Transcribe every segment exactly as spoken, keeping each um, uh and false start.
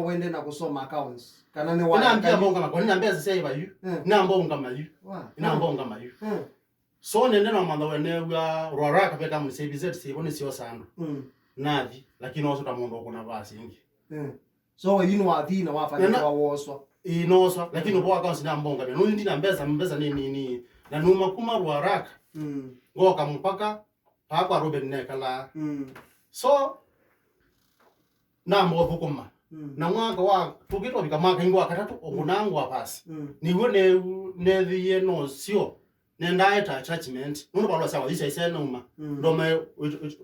wende na kusoma accounts? Kana ni wa Nambia mbonga makoni na mbesa sya ivayu. Eh. Nambonga mayu. Wa. Nambonga mayu. Eh. So nende na mantha wenew'a Ruaraka ve kamuni C B Z sivo ni sio sandu. Mm. Nathi, lakini oso ta mundu kuna vasi ingi. Mm. So you know athi na wafanya Na- kwa woswa. Inoswa, lakini uvo accounts na mbonga. No ndi na mbesa, mbesa ni ni ni. Na numa kuma Ruaraka. Mm. Ngoka mpaka papa Ruben nekala. Mm. So na mothukuma. Mm. Na mwaka wa tukitwa vika mwaka ingi wa katatu ukunangwa pasi. Mm. Niwe ne nethie no sio. Nendaeta attachment. Nundu valua sya wathi syaisya nauma. Mm. Ndome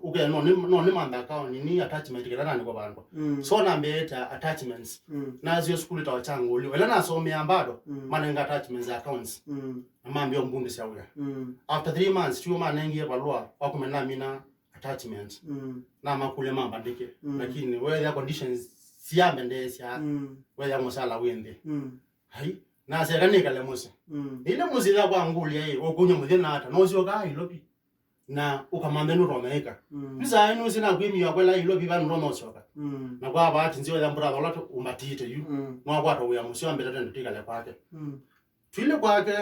ukea no ni no ni mantha account ni attachment kila nani kwa vandwa. Mm. So nambeeta attachments. Mm. Nazio sukulu ta wachangulio. Ela nasomea bado Mm. manenga attachments accounts. Mm. Na mambia mbundi sya wia. Mm. After three months chuo manengie valua wakumena mina attachment. Mm. Na makule mambandike. Mm. Lakini where their conditions siamendesya. Mm. Where their musala wende. Mm. Hai, naseka nikale mũsyĩ. Mm. Ile mũsyĩ ya kwa ngũlya ĩ, ũkũnya mũthenya ata, no ũsyokaa Nairobi. Na ũkamanthe nũtonya ĩka. Mm. Visa ĩno sina kwĩmia kwela Nairobi vanu no ũsyoka. Mm. Na kwa bahati nzio ya mbura thola ũmbatĩte yu. Mm. No kwata wĩa mũsyĩ ambeta tendo tikale kwake. Mm. Twile kwake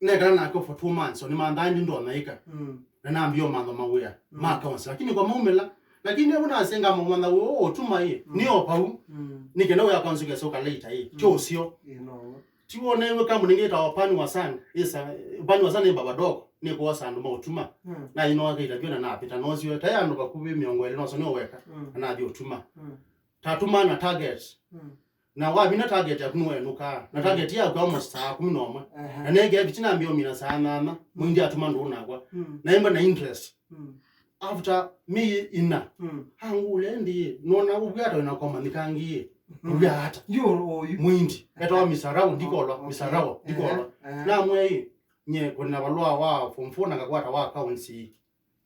nekala nake for two months, so nĩmanthaa ndi ndonaĩka. Mm. Na nambia mantho mawĩa Mm. ma accounts, lakini kwa maumĩla. Lakini ebu nasenga mwana ũũ ũtuma ĩ, Mm. nĩ o pau. Mm. Nĩ kenda wĩa accounts ũkesa ũka later ĩ, Mm. ti ũsio. Ĩ, no. Ti wona iwe kambuni ĩngĩ ĩtawa Pani wa San, ĩsa, Pani wa San ĩ baba dogo, nĩ kuosa andũ ma ũtuma. Mm. Na ino akaita vyona na apita no sio, ta ya andũ vakuvĩ mĩongo ĩlĩ no so nĩ weka, Mm. na nathi ũtuma. Mm. Tatuma na target. Mm. Na wavina target yaku nĩwenũkaa. Na Mm. target yaku almost saa kũmi na ũmwe. Ehe. Na nenge vitina mbio mina saa nana, Mm. mwindi atuma ndũnakwa. Mm. Na imba na interest. Mm. After me ina. Mm. Angule ndi, nona ubwata na kwa manikangi. Mm. Ubwata. Yo, oyu. Mwindi. Etawa misarau, ndikolwa, Okay. misarau, ndikolwa. Ehe, ehe. Na mwe, nye, kuna valua wa form four na kakwata wa accounts.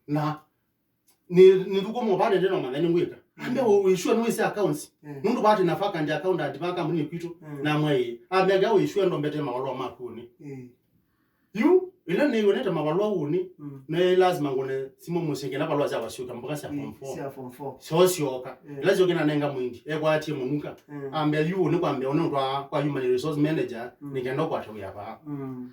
Na nĩ nĩ thuko mo vale ndeno manya nĩ ngwĩka. Ambe Mm. wĩshua nĩ wĩse accounts. Mm. Nundu vati na vacant account ati va kambuni kwitũ Mm. na mwei. Ambe ga wĩshua ndo mbete maolo makuni. Mm. Yu ila nĩ yonete mavalwa uni. Mm. Ne lazima ngone simo musenge na valwa za washuka mpaka sia form Mm. four. Sia form four. So sioka. Mm. Ila sioka na nenga mwindi. E kwa atie munuka. Mm. Ambe yu ni kwambe one utwa kwa human resource manager Mm. ningenda kwa tawia ba. Mm.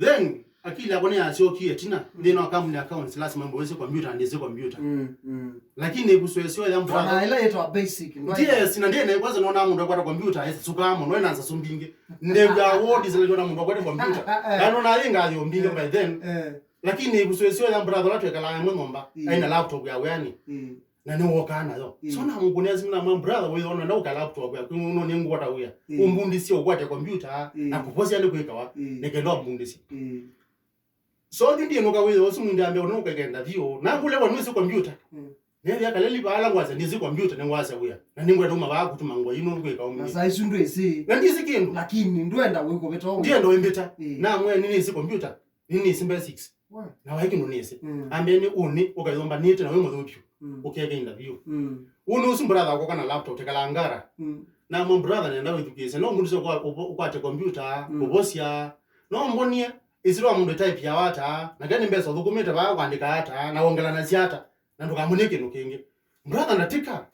Then akili yako nĩ yasyokie tina Mm. thĩna wa kambuni accounts lazima mbo wĩsĩ computer ndĩsĩ computer. Mm, mm. Lakini ĩvuso ĩsyo ya Ona mbura ĩla yĩtwa basic, ndwaĩ- Yes, na ndiye kwanza naona mũndũ akwata computer esi suka mo no na nsasu mbingi. Ndewa wodi zile jona mũndũ akwata computer. Eh, eh. Na nona inga yo mbingi Eh, by then. Eh. Lakini ĩvuso ĩsyo ya mbura thola twekala mwe nyumba. Mm. Aina laptop ya weani. Mm. Na nĩ wokaa nayo. Mm. So namũkũnĩa simu namwĩa, "Brother, wĩthona na ũka laptop yaku, no nĩ ngwata wĩa. Mm. Ũmbundisye ũkwate computer, Mm. na kũvosya nĩ kwĩkawa, Mm. nĩ kenda ũmbundisye." Mm. So ndi ndiĩnũka wĩa ũsu mwindi ambe ũnũka kenda vio. Na kule wanu isi computer. Mm. Nĩ ya kaleli bala ngwasa ndisi computer nĩ ngwasa wĩa. Na nĩ ngwenda uma ba kutuma ngwa ino kwĩka Na ũmwe. saa isu ndwĩsĩ. Na ndisi kindu. Lakini ndwenda wĩkũvĩta ũmwe. Ndienda wĩmbĩta. Mm. Na mwe nĩ nĩsi computer. Nĩ nĩsi basics. Wa. Na waiki nũnĩsĩ. Mm. Ambeni ũnĩ ũkayombanĩte na wĩ mũthũku. Mm. Ũkeka interview. Mm. Ũnĩ ũsu mbũratha ũkoka na laptop tekalangara. Mm. Na mwa brother nenda wĩthukĩĩsya. No mũndũ ũkwate computer, Mm. kũvosya. No mbonie, ĩsirwa mũndũ type ya wata, na kani mbesa ũthũkũmĩte vaa kwandĩka ata, na wongelanasya ata, na ndũkamũnie kĩndũ kĩngĩ. Brother ndatika.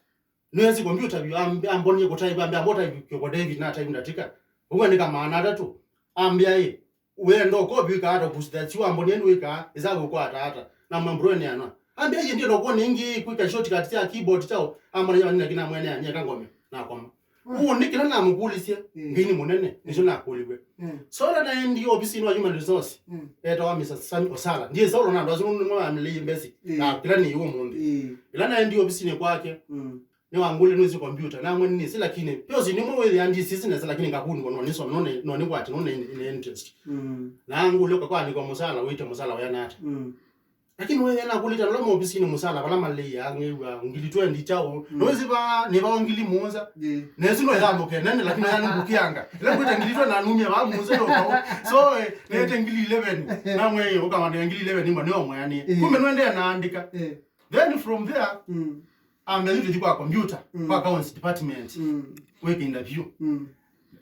Nĩwesi computer vyu, amb-, ambonie kũtaiva, ambia ambo type kyoko David na type ndatika. Ũguo nĩ kamaana atatũ. Ambia ĩ, wenda ũkopyũĩka ata kusitha siu ambonie nĩwĩkaa, ĩsa gũkwata ata. Na mambro nĩ ana. Ambia ĩ, ndienda ũkwona ĩngĩ kwĩka shortcut sya keyboard chao, ambonie yani lakini amwene yani akangome, na koma. Mm. Ũũ nĩ kĩla namũkũlisye, Mm. Ngai nĩ mũnene, nĩkyo Mm. nakũliwe. Mm. So ĩla naendie ofisinĩ wa human resource, Mm. etawa Mister Sam Osala. Ndiye Saulo na andũ asu nĩmo mamĩlĩie mbesi, Mm. na kĩla nĩ ũmũnthĩ. Mm. Ĩla naendie ofisinĩ kwake, Mm. nĩwangũlile nĩsĩ computer. Namwe nĩsĩ lakini, pyosi nĩmwe wĩthĩa ndisĩ nesa lakini ngakũnĩwa no nĩsome, no nĩ, no nĩkwate, no nĩ, nĩ interest. Mm. Na angũlile kwa kwandĩkwa mũsala, wĩte mũsala wĩana ata. Mm. Lakini wewe nakũlĩte nalo mobisinĩ mũsala vala malei ang'ewa ngili twenty chao. Mm. Nowezi ba, nĩ ba ngili mũonza. Yeah. Na ĩsu no ĩthamũke nene, lakini yani ngũkĩanga. Ĩla ngwĩte ngili twenty na numia ba mũonza yo. So, eh, nete ngili eleven. Na mwe ũkamandĩka ngili eleven mba nĩo mweani. Yeah. Kumbe nwende naandĩka. Yeah. Then from there, Mm. ambe yu tuthi kwa computer, Mm. kwa accounts department. Mm. Weke interview. Mm.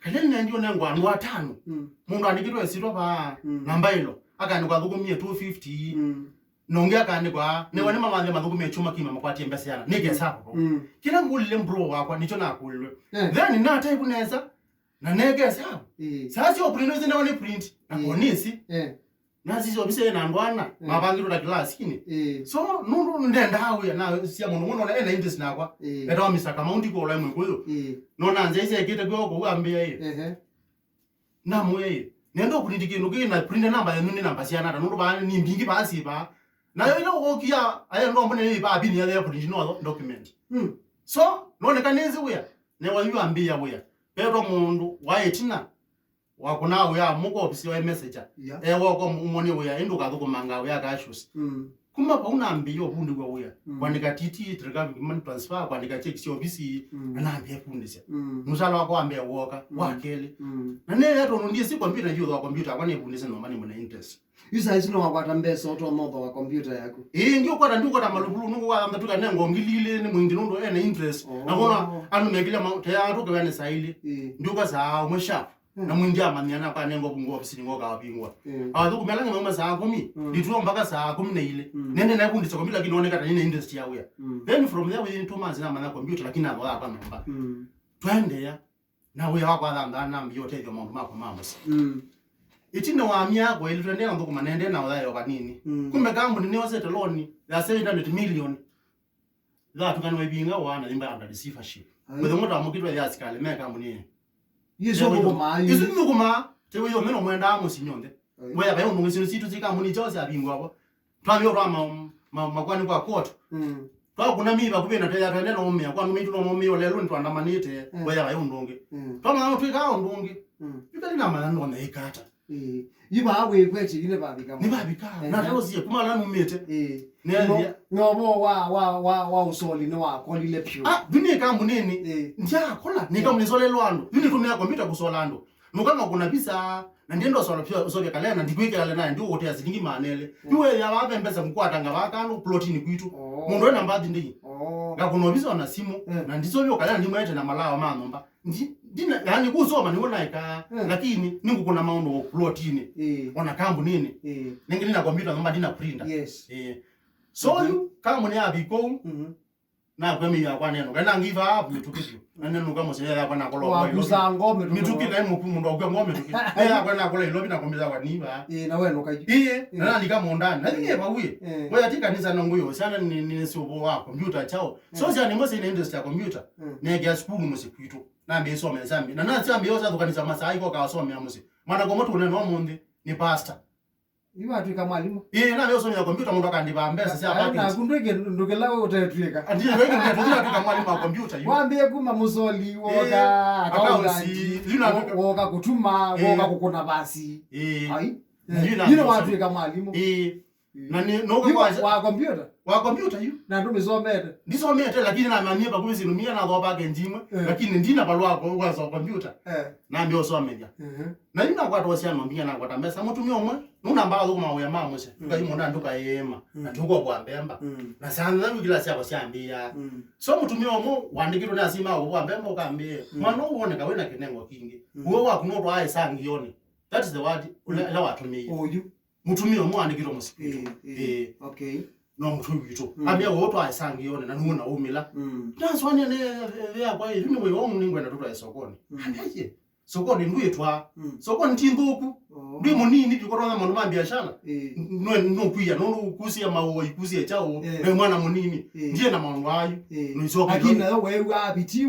Kale ndio nengwa andũ atano. Mm. Mũndũ andĩkĩtwe ĩsitwa vaa, Mm. namba ĩlo. Akaandĩkwa athũkũmie two fifty. Mm. Na ũngĩ akaandĩkwa, nĩwe nĩ mawathe mathũku me kyuma kĩima makwatie mbesa yana. Nĩ kesa hapo. Mm. Kĩla ngũlile bro wakwa, nĩkyo nakũlilwe. Eh. Then nataĩku nesa, na neke sawa. Eh. Sasa sio print, nĩwe nĩ print. Na konisi. Eh. Na sisi obise na ndwana, mavangirwo na class-inĩ. Eh. So, nũndũ ndendaa wĩa na sia mũndũ mũno na ena interest nakwa. Eh. Etawa Mister Kamau, ndikũlwa mwĩkũyũ. Eh. No na nzĩa isekĩte kwĩo kũu ambĩa ĩ. Ehe. Namwĩa ĩ, nenda ũprint kĩndũ kĩĩ na print namba yenyu nĩ namba siana ata, nũndũ vaa nĩ mbingĩ vaa syĩ vaa. Nayo ĩla ũkũkia, aya ndo mbone nĩ vaa pin ya print no document. Mm. So, noneka nĩsĩ wĩa, ne wayu ambĩa wĩa. Petwa mũndũ wa ĩtina, wa kũna wĩa mũko ofisi wa messenger. Yeah. E woko ũmone wĩa, ĩndũ kathũkũmanga wĩa ka shoes. Mm. Kuma vau nambĩie ũvundĩw'a wĩa. Mm. Kwandĩka T T, Trigamic Money Transfer, kwandĩka checks sya ovisi, mm, na nambĩe fundĩsya. Mm. Mũsala wakwa wa mbee wooka, mm, wa kelĩ. Mm. Na nĩya tondũ ndiĩsĩ kompyuta, ndiũthooa kompyuta, akwa nĩvundĩsye nyũmba nĩ mũna interest. Yu saa isu no wakwata mbesa ũtonya ũthooa kompyuta yaku? Ĩĩ, ndiũkwata, ndiũkwata maluvulu, nũkũkwata matuka nengo ngili ilĩ nĩ mwingĩ nũndũ ena interest. Oh. Na kona andũ mekĩlya ma-, teyatũkĩwa nĩ saa ilĩ. Ĩĩ. Ndiũka saa ũmwe sharp. Mm. Na mwingĩ amanyia na kwa nengo vungwa ofisini ngoka wavingwa. Mm. Awathũkũmĩa ala nginya mauma saa kũmi, mm, ndituo mpaka saa kũmi na ilĩ. Mm. Nende na kundisya kompyuta, lakini oneka ta nina interest ya wĩa. Mm. Then from there, within two months namanya kompyuta, lakini nathoya kwa nyũmba. Mm. Twaendeea na wĩa wakwa thanthaa nambia ũtethyo maũndũ makwa ma mũsyĩ. Mm. Ĩtina wa myaka ĩlĩ twaendeea na thũkũma nende na ũthayo vanini. Mm. Kumbe kambuni nĩyosete loan ya seven hundred million. Yatukanwa ĩvinga wa na nyũmba ya under receivership. Ai. Mũthenya ũmwe twamũkĩtwe ya asikali me kambuni ĩyo. Yesu thũkũmaa yu. Isu thũkũmaa, tewe yo meno mwendaa mũsinyo nthe. Ai. Weya vayo ndũngĩ sino situ sika kambuni chao sya vingwa vo. Twamyo twa ma, ma, makwani kwa court. Mm. Twakũna mi vakuvĩ na teya twene no mea kwa ndũmĩ tu no mea lelo nitwandamanite. Mm. Weya vayo ndũngĩ. Mm. Twamana twika ndũngĩ. Mm. Yukali na mana no na ikata. Ĩĩ. Yu vaa wĩkwetye yu nĩvavika. Nĩvavika. Ehe. Na talosie kuma ala numĩte. Ĩĩ. Nĩathia. No, no vo wa, wa, wa, wa ũsoli nĩwakolile pyũ. Ah, yu nĩ kambunĩnĩ. Ĩĩ. Ndiakola, nĩ kambunĩ solelwa andũ. Yu nĩtũmĩa kompyuta kũsola andũ. Nũka ngakũna visa, na ndienda ũsola pyo, ũsovya kalenda, ndikwĩkĩa kalenda, ndiũgũtea silingi maana elĩ. Mm. Yu weya vaa ve mbesa ngũkwatanga vaa kando, plotini kwitũ. Oh. Mũndũ ena birthday. Oh. Ngakũna visa na simu, mm, na ndisovya kalenda, ndimwete na malawa ma nyũmba. Ndi-, ndina, yani kusoma nĩw'o naekaa, mm, lakini nĩngũkũna maũndũ plotinĩ, ĩĩ, ona kambunĩnĩ. Ĩĩ. Nĩngĩ ndina kompyuta nyũmba, ndina printer. Yes. Ĩĩ. So, mhm, yu kambunĩ ya viko, mhm, nakwemĩia kwa neno. Kana ngiva app mĩtũkĩ vyũ. Na neno kama sile ya kwa na kolo. Wa kuza ngoo mĩtũkĩ. Mĩtũkĩ na mũku mũndũ akwa ngoo mĩtũkĩ. Na ya kwa na kolo ilo bina kompyuta kwa niva. Ĩĩ, na wewe nukai. Ĩĩ, na nalika mũndani. Na ngiye bawie. Ĩĩ. Wewe ati kanisa na nguyo, sana ni, ni sio wa kompyuta chao. So, mm, sia ni mose ina interest ya kompyuta. Mm. Nengea sukulu mũsyĩ kwitũ. Nambĩĩsomea syambi. Na nasyambĩĩa ũsathũkanĩsya masaa iko kaasomea mũsyĩ. Mwana kwa mũtu ũnene wa mũnthĩ nĩ pastor. Yu watwĩka mwalimũ? Ĩĩ, nambĩĩa ũsomea kompyuta mũndũ akandĩva mbesa sya package. Naku ndwĩke ndũkĩla ũtetwĩka. Ati ndwĩke ndũkĩla twĩka mwalimũ wa kompyuta yu. Wambĩĩe kuma mũsoli, woka, ĩĩ, accountant, accounts, yu na wo-, woka kũtuma, ĩĩ, woka kũkũna vasi. Ĩĩ. Ai. Yu na yu nĩ mũsoli. Watwĩka mwalimũ. Ĩĩ. Na nĩ, nũka yu kwa wa kompyuta? Wa kompyuta yu. Na ndũmĩsomete? Ndisomete, lakini namanyie vakuvĩ syĩndũ mia nathooa package imwe, eh, lakini ndina valũa kwa, kwa so kompyuta. Eh. Nambĩĩa ũsomethya. Mhm. Na yu nakwata ũsyano mbia nakwata mbesa. Mũtumĩa ũmwe, nũnamba athũkũma wĩa ma mũsyĩ. Mm. Ngai mũna nduka ĩĩma. Mm. Na tũkwa kwa mbemba. Mm. Na sana na wikila syakwa syambĩĩa. Mm. So mũtumĩa ũmwe, wandĩkĩtwe nĩ asima kwa mbemba ũkambĩĩa. Mm. Mwana ũũ woneka wĩna kĩnengo kingĩ. Mm. Uwe waku no twae sangioni. That is the word, mm, ũla, ũla watũmĩie. Ũyu. Mũtumĩa ũmwe wandĩkĩtwe mũsyĩ kwitũ. Ĩĩ, ĩĩ. Ĩĩ. Okay. No mũtũi witũ. Mm. Ambĩa ũũ twae sangione na nuo na umĩla. Mm. Ndaswania ne yakwa ĩĩ, nĩ wĩwa ũmwe nĩngwenda tũtwae sokoni. Mm. Ambĩa ye. Sokoni ndwĩtwa. Mm. Sokoni ti nthũku. Oh. Ndwĩ mũnini vyũ kũtwanya maũndũ ma biashara. Ĩĩ. Nwe nũkwia, nũndũ kusia maũa, ikusia chao. Ĩĩ. Na mwana mũnini. Ĩĩ. Ndiye na maũndũ ayu. Ĩĩ. Nũisoka. Lakini nayo wewe abiti